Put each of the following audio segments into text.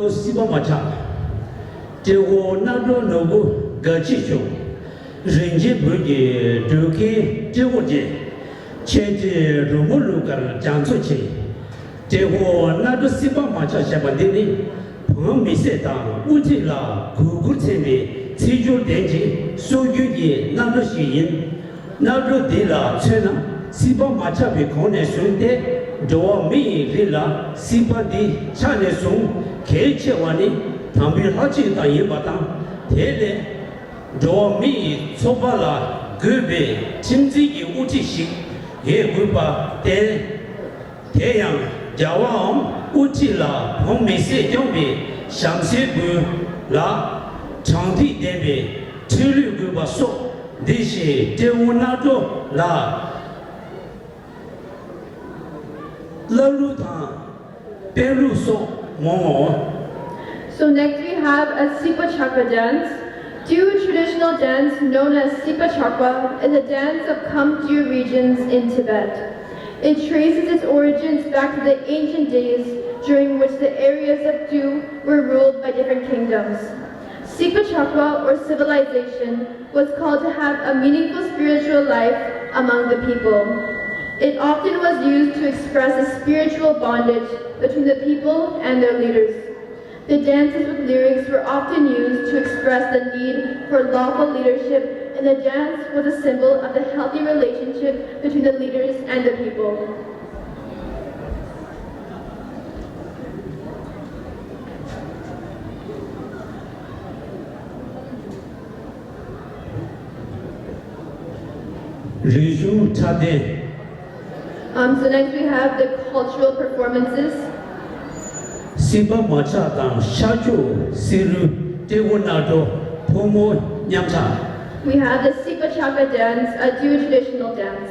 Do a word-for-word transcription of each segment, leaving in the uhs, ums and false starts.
སྲིད་པ་མ་ཆགས། ཏྲེ་ཧོར་རྣམ་གྲོལ་ནོར་བུ་དགའ་སྐྱིད་བྱུང་། རིན་ཆེན་བོད་ཀྱི་སྒྲོལ་དཀར་ཏྲེ་ཧོར་རྒྱལ། ཁྱེད་ཀྱི་རོལ་མོ་གླུ་གར་རྒྱ་མཚོ་ཆེ། ཏྲེ་ཧོར་རྣམ་གྲོལ་སྲིད་པ་མ་ཆགས་ཞེས་པ་འདི་ནི། བོན་མི་སེར་དང་དབུ་ཁྲིད་ལ་གུས་བཀུར་མཚོན་པའི་ཚིག་སྦྱོར་ལྡན་གྱི་སྲོལ་རྒྱུན་གྱི་རྣམ་གྲོལ་ཞིག་ཡིན། རྣམ་གྲོལ་འདི་ལ་མཚོན་ན། སྲིད་པ་མ་ཆགས་པའི་གོང་ནས་བཟུང་སྟེ། འགྲོ་བ་མི་ཡི་རིགས་ལ་སྲིད་པ་འདི་ཆགས་ནས་བཟུང་གལ་ཆེ་བ་ནི་དམ་པའི་ལྷ་ཆོས་དང་ཡིན་པ་དང་། དེ་ལས་འགྲོ་བ་མི་ཡི་ཚོགས་པ་ལ་དགོས་པའི་ཁྲིམས་འཛིན་གྱི་དབུ་ཁྲིད་ཞིག་ཡོད་དགོས་པར་བརྟེན། དེ་ཡང་རྒྱལ་བའམ་དབུ་ཁྲིད་ལ་བོན་མི་སེར་སྐྱོང་བའི་བྱམས་བརྩེའི་སྒོ་ལ་དྲང་ཐིག་ལྡན་པའི་ཁྲིམས་ལུགས་དགོས་པ་སོགས། འདི་བཞིན་ཏྲེ་ཧོར་རྣམ་གྲོལ་ལ་བླ་ལུགས་དང་། དཔོན་ལུགས་སོགས་མང་ངོ་། So next we have a Sipa Chakra dance. Tew traditional dance known as Sipa Chakra is a dance of Khamtew regions in Tibet. It traces its origins back to the ancient days during which the areas of Tew were ruled by different kingdoms. Sipa Chakra, or civilization, was called to have a meaningful spiritual life among the people. It often was used to express a spiritual bondage between the people and their leaders. The dances with lyrics were often used to express the need for lawful leadership, and the dance was a symbol of the healthy relationship between the leaders and the people. རིག་གཞུང་འཁྲབ་སྟོན། Um, so next we have the cultural performances. སྲིད་པ་མ་ཆགས་དང་ཤར་ཕྱོགས་བསེ་རུ་ཏྲེ་ཧོར་རྣམ་གྲོལ་ཕོ་མོ་མཉམ་འཁྲབ། We have the Sipa Chakra dance, a Tew traditional dance.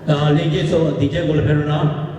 ཨ། ལྷན་རྒྱས་ཚོ་འདི་གའི་སྒོ་ལ་ཕེབས་རོགས་གནང་།